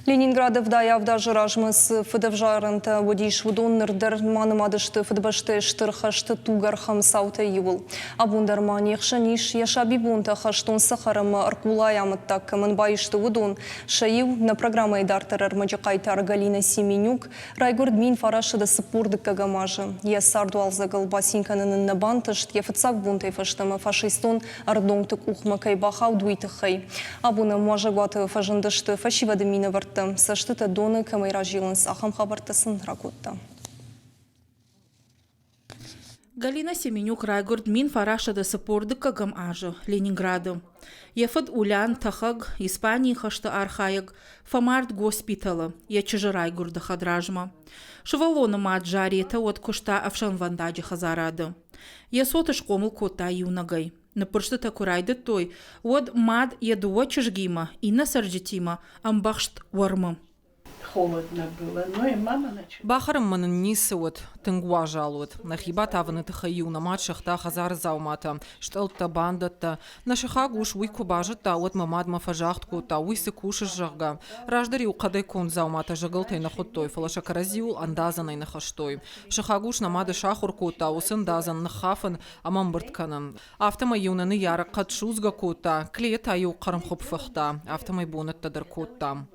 Ленинграды 77 азы размӕ цы фыдӕвзарӕнтӕ уыдис, уыдон ныр дӕр ма нымад сты Фыдыбӕстӕйы Стыр хӕсты тугӕрхӕм цаутӕй иуыл. Абон дӕр ма не хсӕн ис, йӕ сабибонтӕ хӕстон цӕхӕр ӕмӕ ӕрхъулайы амӕттаг кӕмӕн баисты, уыдон. Сӕ иу, нӕ программӕйы дарддӕр ӕрмӕджы хъайтар Галина Семенюк, райгуырд 1942 азы. Йӕ цардуалдзӕгыл бацин кӕнын ын нӕ бантыст, йӕ фыццаг бонтӕй фӕстӕмӕ фашистон ӕрдонгты къухмӕ кӕй бахауд, уый тыххӕй. Абон ӕм уазӕгуаты фӕзындысты фӕсивӕды минӕвӕрттӕ, цӕстытӕ доны кӕмӕй разилынц, ахӕм хабӕрттӕ сын ракодта. Галина Семенюк райгуырд 1942 азы Ленинграды. Йӕ фыд Улян тӕхӕг, Испанийы хӕсты архайӕг, фӕмард госпиталы йӕ чызджы райгуырды хӕдразмӕ. Сывӕллоны мад Заретӕ уӕд куыста ӕфсӕнвӕндаджы хӕдзарады. Йӕ цоты схъомыл кодта иунӕгӕй. Ныппырстытӕ куы райдыдтой, уӕд мад йӕ дыууӕ чызгимӕ, иннӕ цӕрджытимӕ ӕмбӕхст уӕрмы. Холодно было, но и мама начала. Бахӕрынмӕ нын ницы уыд, тынг уазал уыд. Нӕхи батавыны тыххӕй-иу нӕ мад сыгъта хӕдзары дзауматӕ, стъӕлттӕ, бандӕттӕ. Нӕ сыхаг ус уый куы базыдта, уӕд мӕ мадмӕ фӕзагъд кодта, уый цы кусыс, зӕгъгӕ. Раздӕр-иу хъӕдӕй конд дзауматӕ зӕгӕлтӕй нӕ хуыдтой, фӕлӕ сӕ кӕрӕдзиуыл ӕндадзӕнӕй ныхӕстой. Сыхаг ус нӕ мады сахуыр кодта уыцы ӕндадзӕн ныххафын ӕмӕ ӕмбырд кӕнын. Афтӕмӕй-иу нӕ ныййарӕг хъӕд судзгӕ кодта, клейы та-иу хъӕрмхуыпп фыхта, афтӕмӕй бонӕттӕ дӕр кодтам.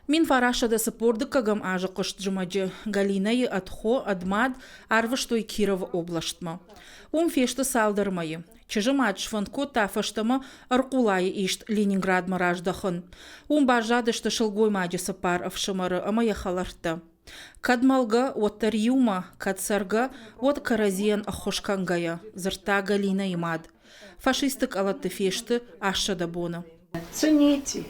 1942 азы хъызт зымӕджы Галинӕйы ӕд хо, ӕд мад арвыстой Кировы областмӕ. Уым фесты цалдӕр мӕйы. Чызджы мад сфӕнд кодта фӕстӕмӕ ӕрхъулайы ист Ленинградмӕ раздӕхын. Уым баззадысты сылгоймаджы цыппар ӕфсымӕры ӕмӕ йӕ хӕлӕрттӕ. Кӕд мӕлгӕ, уӕддӕр иумӕ, кӕд цӕргӕ, уӕд кӕрӕдзийӕн ӕххуыс кӕнгӕйӕ, дзырдта Галинӕйы мад. Фашисты къӕлӕтты фесты 800 боны. Цените.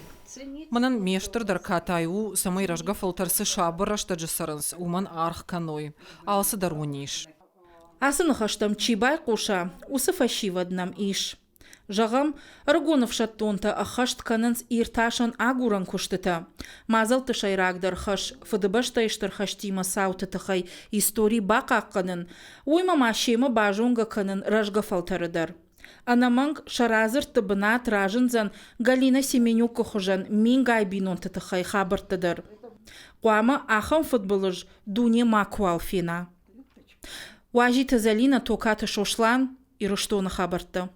Мӕнӕн ме стырдӕр катай у, цӕмӕй рӕзгӕ фӕлтӕр цы сабыр рӕстӕджы цӕрынц, уымӕн аргъ кӕной. Алцыдӕр уын ис. Ацы ныхӕстӕм чи байхъуса, уыцы фӕсивӕд нӕм ис. Зӕгъӕм, ӕрыгон ӕфсӕддонтӕ ӕххӕст кӕнынц иртасӕн-агурӕн куыстытӕ. Мадзӕлтты сӕйрагдӕр хӕс Фыдыбӕстӕйы Стыр хӕстимӕ цауты тыххӕй истори бахъахъхъӕнын, уыимӕ ма семӕ базонгӕ кӕнын рӕзгӕ фӕлтӕры дӕр. Ӕнӕмӕнг, сӕ радзырдты бынат разындзӕн Галина Семенюкы хуызӕн мингай бинонты тыххӕй хабӕртты дӕр. Хъуамӕ ахӕм фыдбылыз дуне макуал фена. Уазиты Зӕлинӕ, Токаты Сослан, Ирыстоны хабӕрттӕ.